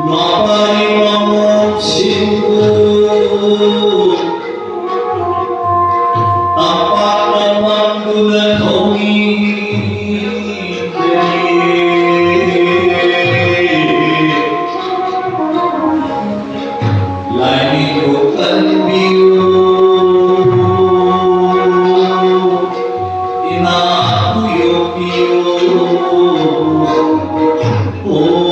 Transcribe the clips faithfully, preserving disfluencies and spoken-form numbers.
ꯃꯄꯥꯔꯤ ꯃꯃꯣꯟꯁꯤꯡꯕꯨ ꯇꯝꯄꯥꯛꯇ ꯐꯝꯗꯨꯅ ꯊꯧꯅꯤ꯫ ꯂꯥꯏꯅꯤꯡꯕꯨ ꯀꯟꯕꯤꯌꯨ, ꯏꯅꯥꯛꯄꯨ ꯌꯣꯛꯄꯤꯌꯨ꯫ ꯑꯣ꯫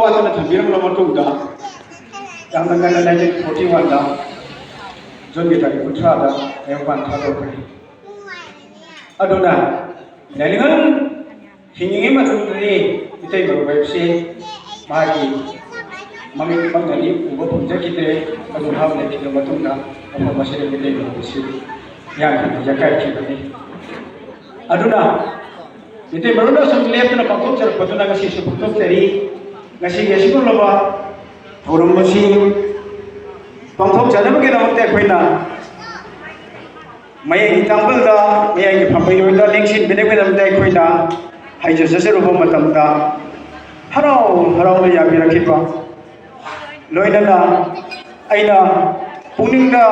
ꯋꯥꯠꯇꯅ ꯊꯝꯕꯤꯔꯝꯂꯕ ꯃꯇꯨꯡꯗ, ꯌꯥꯝꯅ ꯉꯟꯅ ꯅꯥꯏꯟꯇꯤꯟ ꯐꯣꯔꯇꯤ ꯋꯥꯟꯗ ꯖꯨꯟꯒꯤ ꯇꯥꯔꯤꯛ ꯀꯨꯟꯊ꯭ꯔꯥꯗ ꯇꯥꯏꯕꯪꯄꯥꯟ ꯊꯥꯗꯣꯛꯈ꯭ꯔꯦ꯫ ꯑꯗꯨꯅ ꯂꯥꯏꯅꯤꯡꯉꯜ ꯍꯤꯡꯉꯤꯉꯩ ꯃꯇꯝꯗꯗꯤ ꯃꯤꯇꯩ ꯃꯔꯨꯞ ꯍꯥꯏꯕꯁꯤ ꯃꯥꯒꯤ ꯃꯃꯤꯠ ꯃꯪꯅꯗꯤ ꯎꯕ ꯐꯪꯖꯈꯤꯗ꯭ꯔꯦ꯫ ꯑꯗꯨ ꯃꯍꯥꯛ ꯂꯩꯈꯤꯗ꯭ꯔ ꯃꯇꯨꯡꯗ ꯃꯐꯝ ꯑꯁꯤꯗ ꯃꯤꯇꯩ ꯃꯔꯨꯞ ꯑꯁꯤ ꯌꯥꯝꯅ ꯌꯥꯀꯥꯏꯈꯤꯕꯅꯤ꯫ ꯑꯗꯨꯅ ꯃꯤꯇꯩ ꯃꯔꯨꯞꯅ ꯑꯁꯨꯝ ꯂꯦꯞꯇꯅ ꯄꯥꯡꯊꯣꯛꯆꯔꯛꯄꯗꯨꯅ ꯉꯁꯤꯁꯨ ꯄꯥꯡꯊꯣꯛꯆꯔꯤ꯫ ꯉꯁꯤꯒꯤ ꯑꯁꯤꯒꯨꯝꯂꯕ ꯊꯧꯔꯝ ꯑꯁꯤ ꯄꯥꯡꯊꯣꯛꯆꯅꯕꯒꯤꯗꯃꯛꯇ ꯑꯩꯈꯣꯏꯅ ꯃꯌꯥꯏꯒꯤ ꯇꯥꯡꯕꯜꯗ, ꯃꯌꯥꯏꯒꯤ ꯐꯝꯕꯩꯔꯣꯏꯗ ꯂꯦꯡꯁꯤꯟꯕꯤꯅꯕꯒꯤꯗꯃꯛꯇ ꯑꯩꯈꯣꯏꯅ ꯍꯥꯏꯖ ꯆꯠꯆꯔꯨꯕ ꯃꯇꯝꯗ ꯍꯔꯥꯎ ꯍꯔꯥꯎꯅ ꯌꯥꯕꯤꯔꯛꯈꯤꯕ, ꯂꯣꯏꯅꯅ ꯑꯩꯅ ꯄꯨꯛꯅꯤꯡꯗ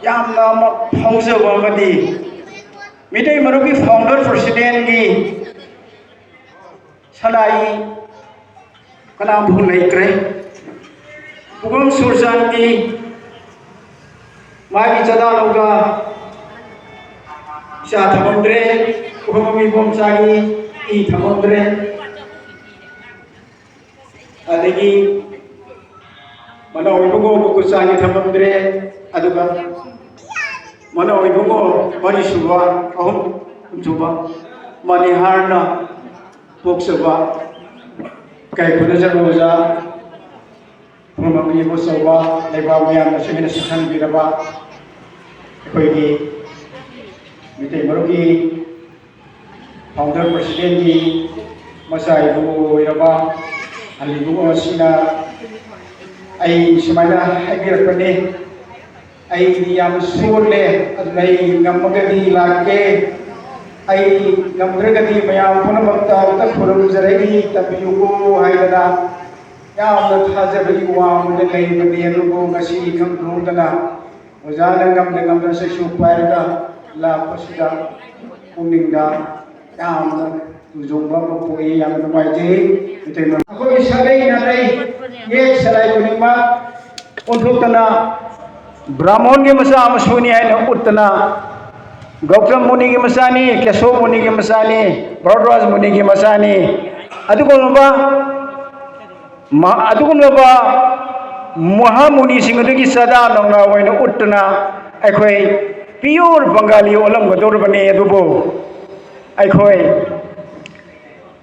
ꯌꯥꯝꯅ ꯑꯃ ꯐꯥꯎꯖꯕ ꯑꯃꯗꯤ ꯃꯤꯇꯩ ꯃꯔꯨꯞꯀꯤ ꯐꯥꯎꯟꯗꯔ ꯄ꯭ꯔꯁꯤꯗꯦꯟꯒꯤ ꯁꯂꯥꯏ ꯀꯅꯥꯝꯐꯥꯎ ꯂꯩꯇ꯭ꯔꯦ꯫ ꯄꯨꯈ꯭ꯔꯝ ꯁꯨꯔꯆꯥꯟꯒꯤ ꯃꯥꯒꯤ ꯆꯗꯥ ꯂꯧꯗ ꯏꯆꯥ ꯊꯝꯃꯝꯗ꯭ꯔꯦ, ꯄꯨꯈ꯭ꯔꯝ ꯏꯕꯣꯝꯆꯥꯒꯤ ꯏ ꯊꯝꯃꯝꯗ꯭ꯔꯦ꯫ ꯑꯗꯒꯤ ꯃꯅꯥꯎ ꯏꯕꯨꯡꯉꯣ ꯃꯀꯨꯆꯥꯅꯤ ꯊꯝꯃꯝꯗ꯭ꯔꯦ꯫ ꯑꯗꯨꯒ ꯃꯅꯥꯎ ꯏꯕꯨꯡꯉꯣ ꯃꯔꯤꯁꯨꯕ, ꯑꯍꯨꯝ ꯁꯨꯕ ꯃꯅꯤꯍꯥꯔꯅ ꯄꯣꯛꯆꯕ ꯀꯩ ꯈꯨꯅꯖꯔ ꯑꯣꯖꯥ ꯄꯨꯝꯅꯃꯛꯀꯤ ꯏꯕꯣꯆꯧꯕ ꯂꯩꯕꯥꯛ ꯃꯌꯥꯝꯅꯁꯨ ꯍꯦꯟꯅ ꯁꯛꯈꯪꯕꯤꯔꯕ ꯑꯩꯈꯣꯏꯒꯤ ꯃꯤꯇꯩ ꯃꯔꯨꯞꯀꯤ ꯐꯥꯎꯟꯗꯔ ꯄ꯭ꯔꯁꯤꯗꯦꯟꯒꯤ ꯃꯆꯥ ꯏꯕꯨꯡꯉꯣ ꯑꯣꯏꯔꯕ ꯑꯂꯤꯕꯨꯡꯉꯣ ꯑꯁꯤꯅ ꯑꯩ ꯁꯨꯃꯥꯏꯅ ꯍꯥꯏꯕꯤꯔꯛꯄꯅꯤ, "ꯑꯩꯗꯤ ꯌꯥꯝ ꯁꯣꯜꯂꯦ, ꯑꯗꯨꯅ ꯑꯩ ꯉꯝꯃꯒꯗꯤ ꯂꯥꯛꯀꯦ, ꯑꯩ ꯉꯝꯗ꯭ꯔꯒꯗꯤ ꯃꯌꯥꯝ ꯄꯨꯝꯅꯃꯛꯇ ꯑꯝꯇ ꯈꯨꯔꯨꯝꯖꯔꯛꯏ, ꯇꯝꯕꯤꯌꯨꯀꯣ" ꯍꯥꯏꯗꯅ ꯌꯥꯝꯅ ꯊꯥꯖꯕꯒꯤ ꯋꯥꯡꯃꯗ ꯂꯩꯕꯅꯤ꯫ ꯑꯗꯨꯕꯨ ꯉꯁꯤ ꯈꯪꯍꯧꯗꯅ ꯑꯣꯖꯥꯅ ꯉꯝꯅ ꯉꯝꯅ ꯆꯩꯁꯨ ꯄꯥꯏꯔꯒ ꯂꯥꯛꯄꯁꯤꯗ ꯄꯨꯛꯅꯤꯡꯗ ꯌꯥꯝꯅ ꯇꯨꯖꯣꯡꯕ ꯑꯃ ꯄꯣꯛꯏ꯫ ꯌꯥꯝꯅ ꯅꯨꯡꯉꯥꯏꯖꯩ꯫ ꯃꯩꯇꯩ ꯃꯔꯨꯞ, ꯑꯩꯈꯣꯏꯒꯤ ꯁꯥꯒꯩ ꯅꯥꯇꯩ ꯌꯦꯛ ꯁꯂꯥꯏ ꯈꯨꯗꯤꯡꯃꯛ ꯑꯣꯟꯊꯣꯛꯇꯅ ꯕ꯭ꯔꯥꯍꯃꯣꯟꯒꯤ ꯃꯆꯥ ꯃꯁꯨꯅꯤ ꯍꯥꯏꯅ ꯎꯠꯇꯅ, ꯒꯧꯇꯝ ꯃꯨꯅꯤꯒꯤ ꯃꯆꯥꯅꯤ, ꯀꯦꯁꯣ ꯃꯨꯅꯤꯒꯤ ꯃꯆꯥꯅꯤ, ꯚꯔꯗ꯭ꯋꯥꯖ ꯃꯨꯅꯤꯒꯤ ꯃꯆꯥꯅꯤ, ꯑꯗꯨꯒꯨꯝꯂꯕ ꯃꯍꯥ-, ꯑꯗꯨꯒꯨꯝꯂꯕ ꯃꯍꯥꯃꯨꯅꯤꯁꯤꯡ ꯑꯗꯨꯒꯤ ꯆꯥꯗꯥ ꯅꯧꯅꯥ ꯑꯣꯏꯅ ꯎꯠꯇꯨꯅ ꯑꯩꯈꯣꯏ pure ꯕꯪꯒꯥꯂꯤ ꯑꯣꯜꯂꯝꯒꯗꯧꯔꯕꯅꯤ꯫ ꯑꯗꯨꯕꯨ ꯑꯩꯈꯣꯏ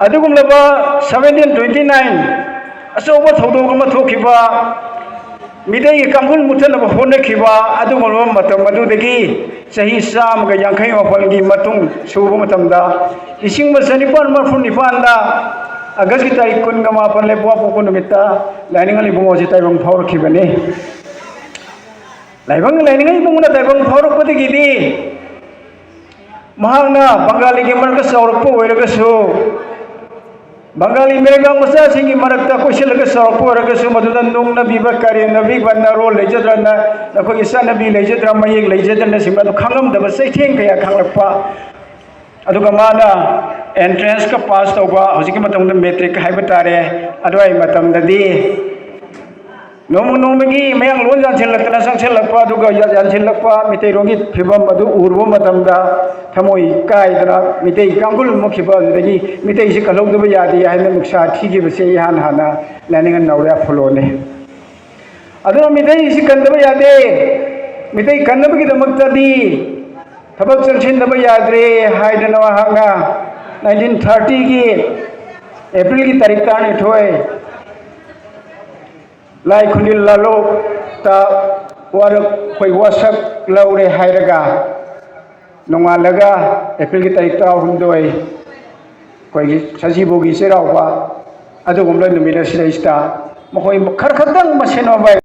ꯑꯗꯨꯒꯨꯝꯂꯕ seventeen twenty nine ꯑꯆꯧꯕ ꯊꯧꯗꯣꯛ ꯑꯃ ꯊꯣꯛꯈꯤꯕ, ꯃꯤꯇꯩꯒꯤ ꯀꯥꯡꯈꯨꯜ ꯃꯨꯠꯊꯠꯅꯕ ꯍꯣꯠꯅꯈꯤꯕ ꯑꯗꯨꯒꯨꯝꯂꯕ ꯃꯇꯝ ꯑꯗꯨꯗꯒꯤ ꯆꯍꯤ ꯆꯥꯝꯃꯒ ꯌꯥꯡꯈꯩ ꯃꯥꯄꯜꯒꯤ ꯃꯇꯨꯡ ꯁꯨꯕ ꯃꯇꯝꯗ, ꯂꯤꯁꯤꯡ ꯑꯃ ꯆꯅꯤꯄꯥꯟ ꯃꯔꯤꯐꯨ ꯅꯤꯄꯥꯟꯗ ꯑꯥꯒꯁꯀꯤ ꯇꯥꯔꯤꯛ ꯀꯨꯟꯒ ꯃꯥꯄꯟ ꯂꯩꯕꯥꯛꯄꯣꯛꯄ ꯅꯨꯃꯤꯠꯇ ꯂꯥꯏꯅꯤꯡꯉꯜ ꯏꯕꯨꯡꯉꯣꯁꯤ ꯇꯥꯏꯕꯪ ꯐꯥꯎꯔꯛꯈꯤꯕꯅꯤ꯫ ꯂꯥꯏꯕꯪ ꯂꯥꯏꯅꯤꯡꯉꯜ ꯏꯕꯨꯡꯉꯣꯅ ꯇꯥꯏꯕꯪ ꯐꯥꯎꯔꯛꯄꯗꯒꯤꯗꯤ ꯃꯍꯥꯛꯅ ꯕꯪꯒꯥꯂꯤꯒꯤ ꯃꯔꯛꯇ ꯆꯥꯎꯔꯛꯄ ꯑꯣꯏꯔꯒꯁꯨ, ꯕꯪꯒꯥꯂꯤ ꯃꯔꯩꯕꯥꯛ ꯃꯆꯥꯁꯤꯡꯒꯤ ꯃꯔꯛꯇ ꯀꯣꯏꯁꯤꯜꯂꯒ ꯆꯥꯎꯔꯛꯄ ꯑꯣꯏꯔꯒꯁꯨ, ꯃꯗꯨꯗ ꯅꯣꯡꯅꯕꯤꯕ, ꯀꯔꯦꯝꯅꯕꯤꯕ, ꯅꯔꯣꯜ ꯂꯩꯖꯗ꯭ꯔꯅ, ꯅꯈꯣꯏꯒꯤ ꯆꯠꯅꯕꯤ ꯂꯩꯖꯗ꯭ꯔꯥ, ꯃꯌꯦꯛ ꯂꯩꯖꯗ꯭ꯔꯅ ꯁꯤꯡꯕ ꯑꯗꯨ ꯈꯪꯂꯝꯗꯕ ꯆꯩꯊꯦꯡ ꯀꯌꯥ ꯈꯪꯂꯛꯄ꯫ ꯑꯗꯨꯒ ꯃꯥꯅ entrance ꯀ pass ꯇꯧꯕ, ꯍꯧꯖꯤꯛꯀꯤ ꯃꯇꯝꯗ matric ꯍꯥꯏꯕ ꯇꯥꯔꯦ, ꯑꯗꯨꯋꯥꯏ ꯃꯇꯝꯗꯗꯤ ꯅꯣꯡꯃ ꯅꯣꯡꯃꯒꯤ ꯃꯌꯥꯡꯂꯣꯟ ꯌꯥꯟꯁꯤꯜꯂꯛꯇꯅ ꯆꯪꯁꯤꯜꯂꯛꯄ, ꯑꯗꯨꯒ ꯌꯥ-, ꯌꯥꯟꯁꯤꯜꯂꯛꯄ ꯃꯤꯇꯩꯔꯣꯟꯒꯤ ꯐꯤꯕꯝ ꯑꯗꯨ ꯎꯔꯨꯕ ꯃꯇꯝꯗ ꯊꯃꯣꯏ ꯀꯥꯏꯗꯅ, ꯃꯤꯇꯩ ꯀꯥꯡꯒꯨꯜ ꯃꯨꯛꯈꯤꯕ ꯑꯗꯨꯗꯒꯤ ꯃꯤꯇꯩꯁꯤ ꯀꯜꯍꯧꯗꯕ ꯌꯥꯗꯦ ꯍꯥꯏꯅ ꯅꯨꯡꯁꯥ ꯊꯤꯈꯤꯕꯁꯦ ꯏꯍꯥꯟ ꯍꯥꯟꯅ ꯂꯥꯏꯅꯤꯡꯉꯜ ꯅꯥꯎꯔꯦꯝ ꯐꯨꯂꯣꯅꯤ꯫ ꯑꯗꯨꯅ ꯃꯤꯇꯩꯁꯤ ꯀꯟꯗꯕ ꯌꯥꯗꯦ, ꯃꯤꯇꯩ ꯀꯟꯅꯕꯒꯤꯗꯃꯛꯇꯗꯤ ꯊꯕꯛ ꯆꯪꯁꯤꯟꯗꯕ ꯌꯥꯗ꯭ꯔꯦ ꯍꯥꯏꯗꯅ ꯃꯍꯥꯛꯅ nineteen thirty ꯒꯤ April ꯒꯤ ꯇꯥꯔꯤꯛ ꯇꯔꯥꯅꯤꯊꯣꯏ ꯂꯥꯏ ꯈꯨꯟꯗꯤꯜ ꯂꯥꯂꯣꯛꯇ ꯋꯥꯔꯛ-, ꯑꯩꯈꯣꯏ ꯋꯥꯁꯛ ꯂꯧꯔꯦ ꯍꯥꯏꯔꯒ, ꯅꯣꯡꯉꯥꯜꯂꯒ April ꯒꯤ ꯇꯥꯔꯤꯛ ꯇꯔꯥꯍꯨꯝꯗꯣꯏ ꯑꯩꯈꯣꯏꯒꯤ ꯁꯖꯤꯕꯨꯒꯤ ꯆꯩꯔꯥꯎꯕ, ꯑꯗꯨꯒꯨꯝꯕ ꯅꯨꯃꯤꯠ ꯑꯁꯤꯗꯩꯁꯤꯗ ꯃꯈꯣꯏ ꯈꯔ ꯈꯛꯇꯪ ꯃꯁꯦꯟ ꯃꯥꯏ